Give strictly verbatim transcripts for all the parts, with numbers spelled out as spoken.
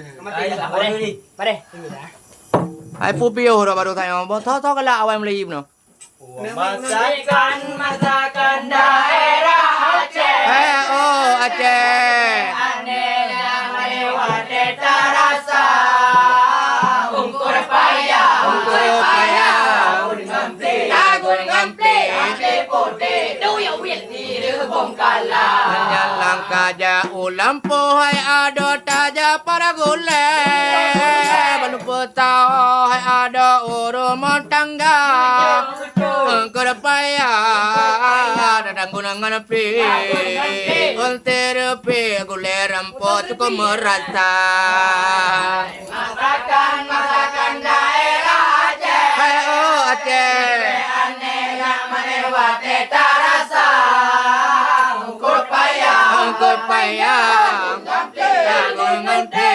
Padeh. Padeh. Hai peue piôh dah baru tanyoe. Boh tho-tho galak awai meulayeue bunoe. Masakan, masakan daerah Aceh. Eh, oh, Aceh. Aneh nyang lewat tarasa. Ungkur paya, ungkur paya. Daun ngampi, daun ngampi, ngampi putih. Tuyau wit. Nyan langkah jak u lampôh hai adoe tajak para gulée. Ban peutah hai adoe u rumoh tangga. Ungkur paya, dadang gunong ngon api. Unti rupi gulée rampo cukup meurasa. Masakan, masakan daerah Aceh. Hai, oh, Aceh. Aneh nyang meuliwat tarasa. Ungkur paya. Ungkur paya. Tapi aku ngerti.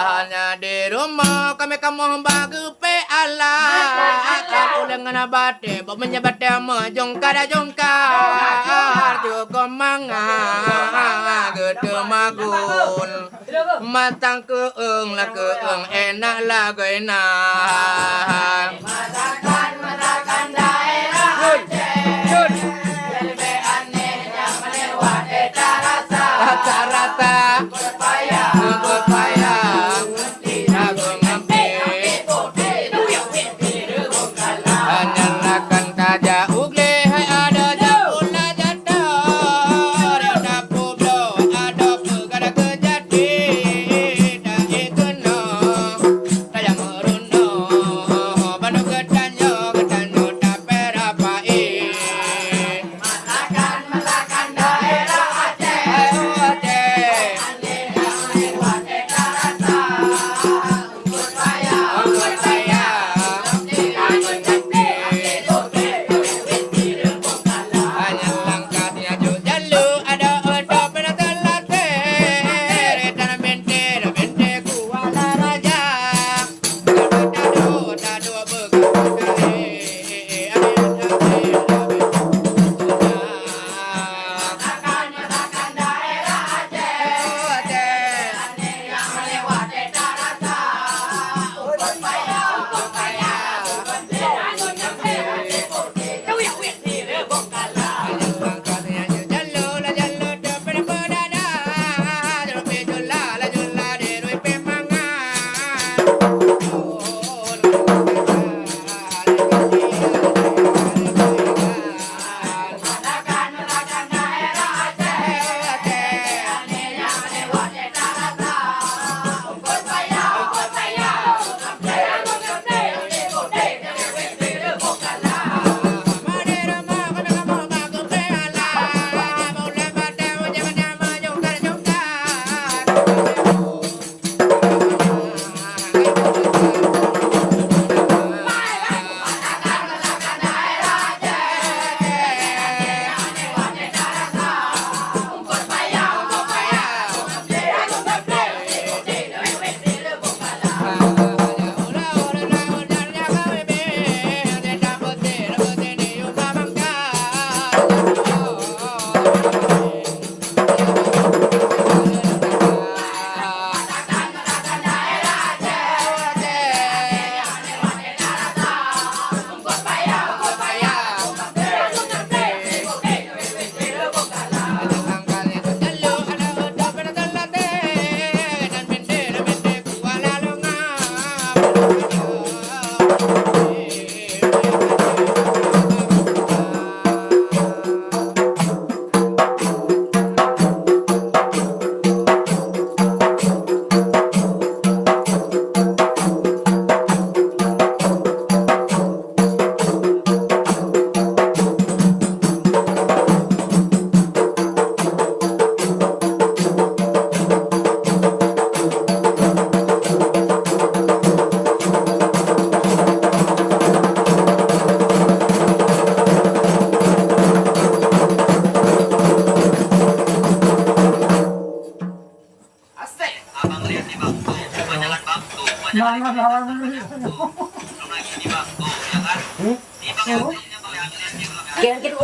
Hanya di rumah kami kamoe bagi pe alah. Akan uleng ngana baté, bak meunyoe baté meujongkar-jongkar. Jukon mangat geuteumagun. Matang keueung lah keueung, enak lah geuenak. Masakan, masakan daerah Aceh. Leubeh aneh nyang meuliwat tarasa. Tarasa. Ungkur paya. Ungkur paya. Nyan akan tajak u glé hai adoe jak pula jatoe. Riet dapur bloe adoe peugah dah keujadi. Dak ikeunoe tajak meurunoe. Bandum geutanyoe, geutanyoe tapera pai. Masakan, masakan daerah Aceh. Hai, oh, Aceh. Aneh nyang lewat tarasa. Ungkur paya, ungkur paya. Hanya langkah tiaju jalur, ada oto pernah terlatih. Tanah binti, binti Kuala Raja. Asèk. Abang lihat di bangku, coba jalan bangku, coba jalan bangku. Belum lagi di bangku, ya kan? Di bangku. Kian kita